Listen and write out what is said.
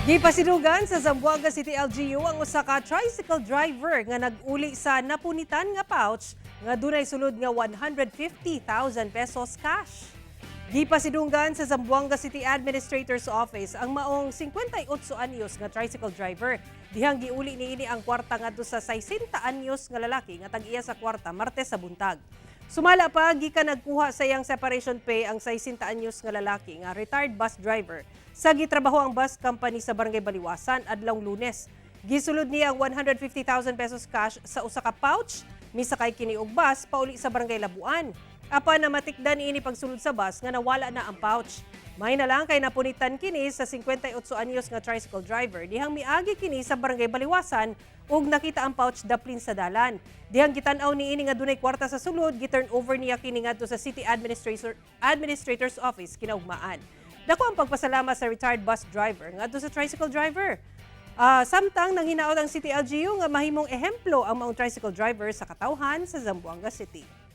Gipasidugan sa Zamboanga City LGU ang usa ka tricycle driver nga nag-uli sa napunitan nga pouch nga dunay sulod nga 150,000 pesos cash. Gipasidunggan sa Zamboanga City Administrator's Office ang maong 58 anyos nga tricycle driver dihang giuli niini ang kwarta ngadto sa 60 anyos nga lalaki nga tag-iya sa kwarta Martes sa buntag. Sumala pa, gikan nagkuha sa iyang separation pay ang 60 anyos nga lalaki nga retired bus driver sa gitrabaho ang bus company sa Barangay Baliwasan adlawng Lunes. Gisulod niya ang 150,000 pesos cash sa usa ka pouch, misakay kini og bus pauli sa Barangay Labuan. Apan namatikdan niini pagsulod sa bus nga nawala na ang pouch. May na lang kay napunitan kini sa 58 anyos nga tricycle driver dihang miagi kini sa Barangay Baliwasan ug nakita ang pouch daplin sa dalan. Dihang gitan-aw niini nga dunay kwarta sa sulod, gi-turn over niya kini ngadto sa City Administrator's Office kinaugmaan. Dako ang pagpasalamat sa retired bus driver ngadto sa tricycle driver. Samtang nanghinaot ang City LGU nga mahimong ehemplo ang maong tricycle driver sa katawhan sa Zamboanga City.